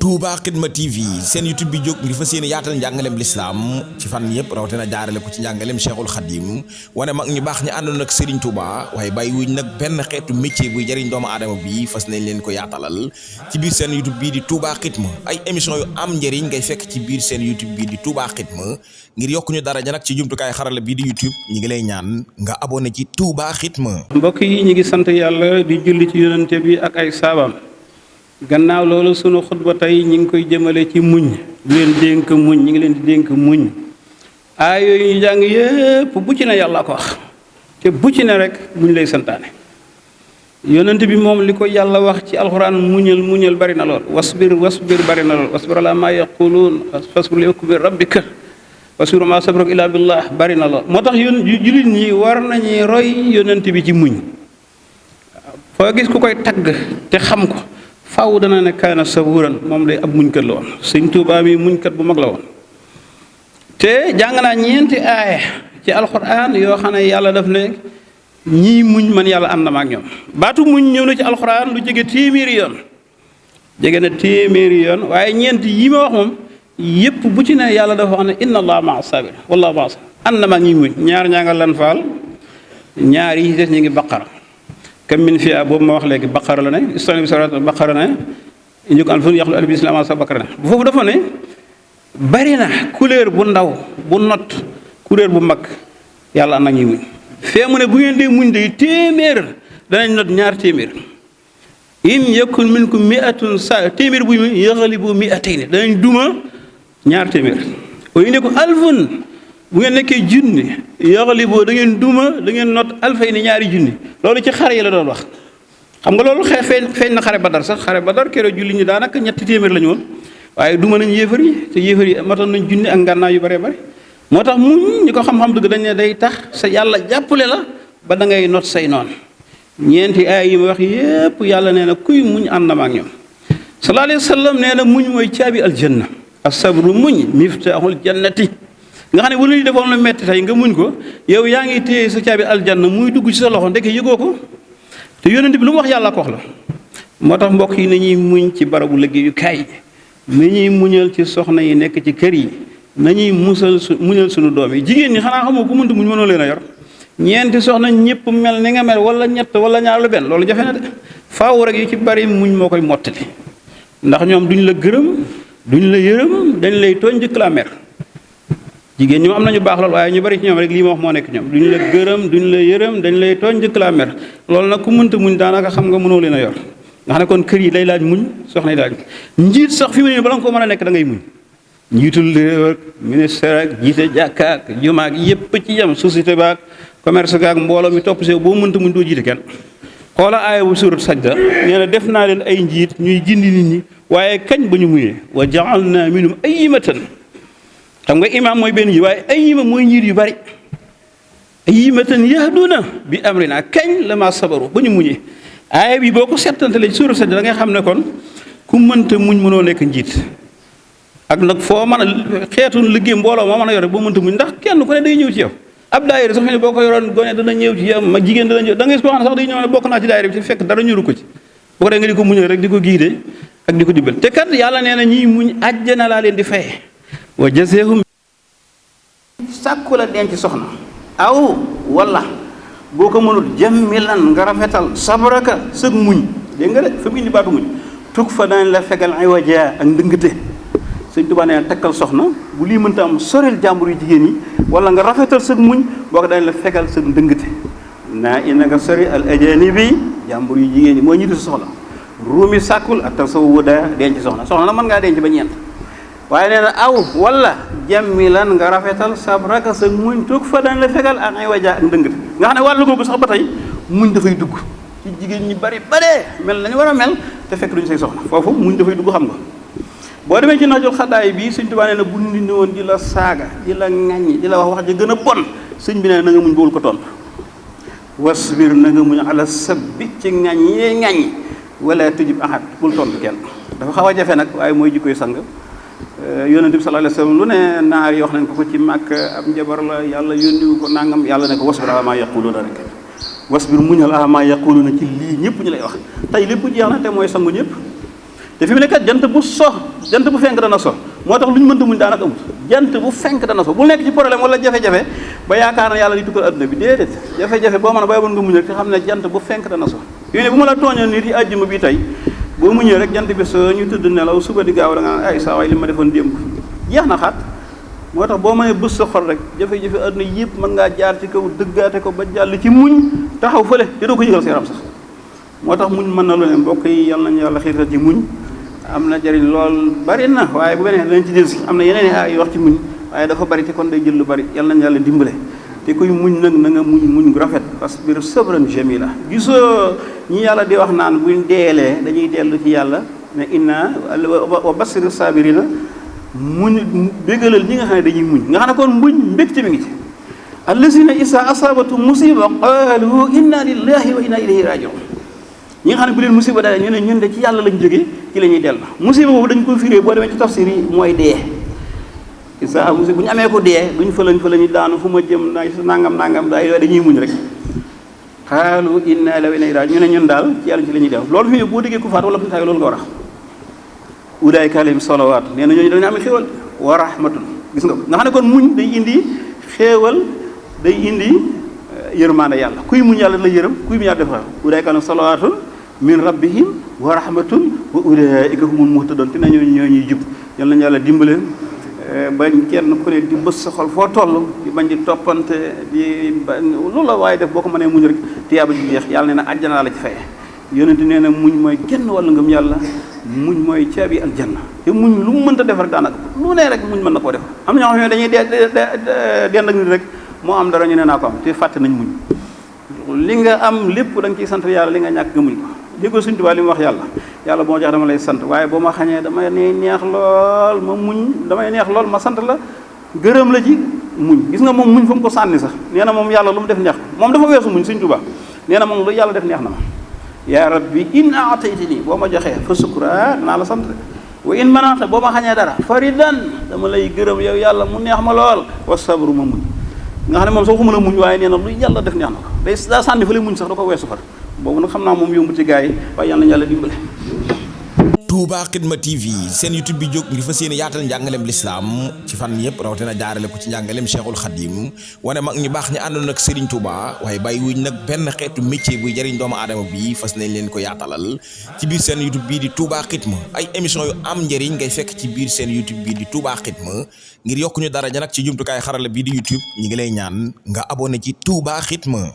Touba Xidma TV seen YouTube bi jóg ngir fas yéene yaatal njàngaleem lislaam ci fan yëpp rawatina jaarale ko ci njàngaleem Cheikhul Khadim wane mag ñu baax ñi àndoon ak Serigne Touba waaye bàyyi wuñ nag benn xeetu métier buy jëriñ doomu aadama bi fas nañ leen ko yaatalal ci biir seen YouTube bii di Touba Xidma ay émission yu am njëriñ ngay fekk ci biir seen YouTube bii di Touba Xidma ngir yokku ñu daraja nag ci jumtukaay xarala bii di YouTube ñi ngi lay ñaan nga abonné ci Touba Xidma. mbokk yi ñu ngi sant yàlla di julli ci yonente bi ak ay saabaam. gannaaw loolu sunu xutba tey ñi ngi koy jëmale ci muñ leen dénk muñ ñi ngi leen di dénk muñ aay yooyu ñu jàng yépp bu ci ne yàlla ko wax te bu ci ne rek muñ lay santaane yonent bi moom li ko yàlla wax ci alxuraan muñal bari na lool wasbir bari na lool wasbir ala ma yaquluun fasbir li hukmi rabbika wasbir ma sabrak illa billah bari na lool moo tax jullit ñi war nañuy roy yonent bi ci muñ foo gis ku koy tagg te xam ko faaw dana ne kaana sabuuran moom day ab muñkat la woon sëñ Tuubaa mi muñkat bu mag la woon te jàng naa ñeenti aaya ci alxuraan yoo xam ne yàlla daf ne ñii muñ man yàlla ànd na ma ak ñoom baatu muñ ñëw na ci alxuraan lu jege téeméeri yoon waaye ñeenti yi ma wax moom yépp bu ci ne yàlla dafa wax ne inna allaha maa sabir wallahu maa sabir ànd na ma ak ñi muñ ñaar ñaa nga lan faal ñaar yi des ñu ngi baqara kam min fi'a boobu ma wax léegi baqara la ne istani bi sarat baqara ne ñu ko alfun yaxlu al bislam sa baqara ne bu foofu dafa ne bari na couleur bu ndaw bu not couleur bu mag yàlla am na ñuy muñ fee mu ne bu ngeen dee muñ de téeméer danañ not ñaar téeméer in yakun minkum mi'atun sa téeméer bu ñu yaghlibu mi'atayn danañ duma ñaar téeméer o inde ko alfun bu ngeen nekkee junni yaxaliboo da ngeen duma da ngeen not alfay ni ñaari junni loolu ci xare yi la doon wax xam nga loolu feeñ na xare badar sax xare badar keroog julli ñi daanaka ñetti téeméer la ñu woon waaye duma nañ yéefar yi te yéefar yi matoon nañ junni ak ngànnaay yu bare bare moo tax muñ ñi ko xam-xam dëgg dañ ne day tax sa yàlla jàppale la ba da ngay not say noon ñeenti aay yi ma wax yépp yàlla nee na kuy muñ ànd na ma ak ñoom sallallahu alayhi wa sallam nee na muñ mooy caabi aljanna as-sabru muñ miftaaxul jannati nga xam ne bu ñu defoon lu metti tey nga muñ ko yow yaa ngi téye sa caabi aljanna muy dugg ci sa loxo ndeke yëgoo ko te yonent bi lu mu wax yàlla ko wax la moo tax mbokk yi nañuy muñ ci barabu liggéeyukaay yi nañuy muñal ci soxna yi nekk ci kër yi nañuy muñal suñu doom yi jigéen ñi xanaa xamoo ku mënta muñ mënoo leen a yor ñeenti soxna ñëpp mel ni nga mel wala ñett wala ñaar lu benn loolu jafe na de faaw rek yu ci bari muñ moo koy mottali ndax ñoom duñ la gërëm duñ la yërëm dañ lay tooñ njëkk la mer jigéen ñi am nañu baax lool waaye ñu bari ci ñoom rek lii ma wax moo nekk ñoom duñ la gërëm duñ la yërëm dañ lay tooñ njëkk laa mer loolu nag ku mënta muñ daanaka xam nga mënoo leen a yor nga xam ne kon kër yi day laaj muñ soxna yi laaj njiit sax fi mu ne bala nga ko mën a nekk da ngay muñ njiitul réew ak ministère ak jiite jàkka ak jumaa ak yépp ci yem société baak commerce gaak mbooloo mi topp see boo mënta muñ doo jiite kenn xoola aaya bu surat sajda nee na def naa leen ay njiit ñuy gindi nit ñi waaye kañ ba ñu muyee wa ja'alna minhum a'immatan xam nga imaam mooy benn ji waaye ay yima mooy njiit yu bari ay yimatan yahduna bi amrina kañ la ma sabaru ba ñu muñee aaya bi boo ko settantale ci suura sa da ngay xam ne kon ku mënta muñ mënoo nekk njiit ak nag foo mën a xeetu liggéey mbooloo moo mën a yore boo mënta muñ ndax kenn ku ne day ñëw ci yow ab daayira sax ne boo ko yoroon gone dana ñëw ci yow ma jigéen dana ñëw da ngay ko xam ne sax day ñëw ne bokk naa ci daayira bi te fekk dara ñuru ko ci boo ko dee nga di ko muñal rek di ko giide ak di ko dibbal te kat yàlla nee na ñiy muñ àjjana laa leen di faye wa jaseehum sàkku la denc soxna aw wala boo ko mënul jammilan nga rafetal sabraka sëg muñ dégg nga de fa mu indi baatu muñ tug fa dañ la fegal ay wajaa ak ndëngte sëñ Tuubaa nee na takkal soxna bu lii mënta am soreel jàmbur yu jigéen yi wala nga rafetal sëg muñ boo ko dañ la fegal sëg ndëngte naa ina nga sori al ajanibi jàmbur yu jigéen yi moo ñitu sa soxla ruumi sàkkul ak tasawuda denc soxna soxna na mën ngaa denc ba ñeent waaye nee na aw wala jammilan nga rafetal sabraka sa muñ toog fa dañ la fegal ak ay wajaa ak ndëngate nga xam ne wàllu googu sax ba tey muñ dafay dugg ci jigéen ñi bari mel nañu war a mel te fekk duñu say soxna foofu muñ dafay dugg xam nga boo demee ci Nahjul Xadaay bi sëñ Tuubaa nee na bu nit ñi woon di la saaga di la ŋàññi di la wax ja gën a bon sëñ bi nee na nga muñ boolu ko tontu wasbir na nga muñ ala sabbi ci ŋàññi yee ŋàññi wala tujib ahad bul tontu kenn dafa xaw a jafe nag waaye mooy jikkoy sang yonent bi sallallahu alayhi wa sallam lu ne naar yi wax nañ ko ci màkk ab njabar la yàlla yónniwu ko nangam yàlla ne ko wasbir ala maa yaquluuna rek wasbir muñal ala maa yaquluuna ci lii ñëpp ñu lay wax tey lépp jeex na te mooy sangu ñëpp te fi mu ne kat jant bu fenk dana so moo tax lu ñu mënta muñ daanaka amut jant bu fenk dana so bu nekk ci problème wala jafe-jafe ba yaakaar na yàlla di tukkal adduna bi déedéet jafe-jafe boo mën a bay bon nga muñ rek te xam ne jant bu fenk dana so fi mu ne bu ma la tooñoon nit yi àjjuma bi tey boo muñee rek jant bi so ñu tëdd nelaw suba di gaaw da nga ay saa waay li ma defoon démb jeex na xaat moo tax boo mënee bës sa xol rek jafe-jafe adduna yëpp mën ngaa jaar ci kaw dëggaate ko ba jàll ci muñ taxaw fële te doo ko yëgal sa yaram sax moo tax muñ mën na lu ne mbokk yi yal nañu yàlla xiirtal ci muñ am na jëriñ lool bari na waaye bu beneen danañ ci jël si am na yeneen i wax ci muñ waaye dafa bari te kon day jël lu bari yal nañu yàlla dimbale te kuy muñ nag na nga muñ gu rafet parce que biir sabran jamila gisoo ñi yàlla di wax naan buñ deelee dañuy dellu ci yàlla ne inna wa basiri sabirina muñ bégalal ñi nga xam ne dañuy muñ nga xam ne kon muñ mbégte mi ngi ci allazina isa asabatu musiba qalu inna lillahi wa inna ilayhi rajiun ñi nga xam ne bu leen musiba dalee ñu ne ñun de ci yàlla lañ jógee ci la ñuy dellu musiba boobu dañ ko firee boo demee ci tafsir yi mooy dee isa musiba bu ñu amee ko dee duñ fa lañu daanu fu ma jëm nangam daay yooyu dañuy muñ rek qaalu inna lillahi wa inna ilayhi rajiun ñu ne ñun daal ci yàlla ci la ñuy dellu loolu fi boo déggee ku faat wala fu taay loolu nga war a ulaayka alayhim salawaatu nee na ñooñu dañu am xéewal wa rahmatun gis nga nga xam ne kon muñ day indi xéewal day indi yërmaande yàlla kuy muñ yàlla la yërëm kuy muñ yàlla defal ulaayka alayhim salawaatun min rabbihim wa rahmatun wa ulaayka humul muhtadun te nañu ñoo ñuy jub yal nañu yàlla dimbale bañ kenn ku ne di bës sa xol foo toll di bañ di toppante loolu la waaye def boo ko mënee muñ rek tiyaaba ji jeex yàlla nee na àjjana la ci faye yonent nee na muñ mooy genn wàllu ngëm yàlla muñ mooy caabi aljanna te muñ lu mu mënta def rek daanaka lu ne rek muñ mën na koo def am na ñoo xam ne dañuy dend ak nit rek moo am dara ñu ne naa ko am te fàtte nañ muñ li nga am lépp da nga ciy sant yàlla li nga ñàkk nga muñ ko déggoo Sëñ Tuubaa li mu wax yàlla boo jox dama lay sant waaye boo ma xañee damay neex lool ma muñ damay neex lool ma sant la gërëm la ci muñ gis nga moom muñ fa mu ko sànni sax nee na moom yàlla lu mu def neex moom dafa weesu muñ Sëñ Tuubaa nee na moom lu yàlla def neex na ma yaa rabbi in aataytani boo ma joxee fa sukra naa la sant wa in manata boo ma xañee dara faridan dama lay gërëm yow yàlla mu neex ma lool wa sabru ma muñ nga xam ne moom soo ko mën a muñ waaye nee na lu yàlla def neex na ko day daa sànni fa lay muñ sax da ko weesu far boobu nag xam naa moom yombu ci gars yi waaye yàlla na yàlla dimbale. Touba Xidma TV seen YouTube bi jóg ngir fas yéene yaatal njàngaleem lislaam ci fan yëpp rawatina jaarale ko ci njàngaleem Cheikhul Khadim wane mag ñu baax ñi àndoon ak Serigne Touba waaye bàyyi wuñ nag benn xeetu métier buy jëriñ doomu aadama bi fas nañ leen ko yaatalal ci biir seen YouTube bii di Touba Xidma ay émission yu am njëriñ ngay fekk ci biir seen YouTube bii di Touba Xidma ngir yokku ñu daraja nag ci jumtukaay xarala bii di YouTube ñi ngi lay ñaan nga abonné ci Touba Xidma.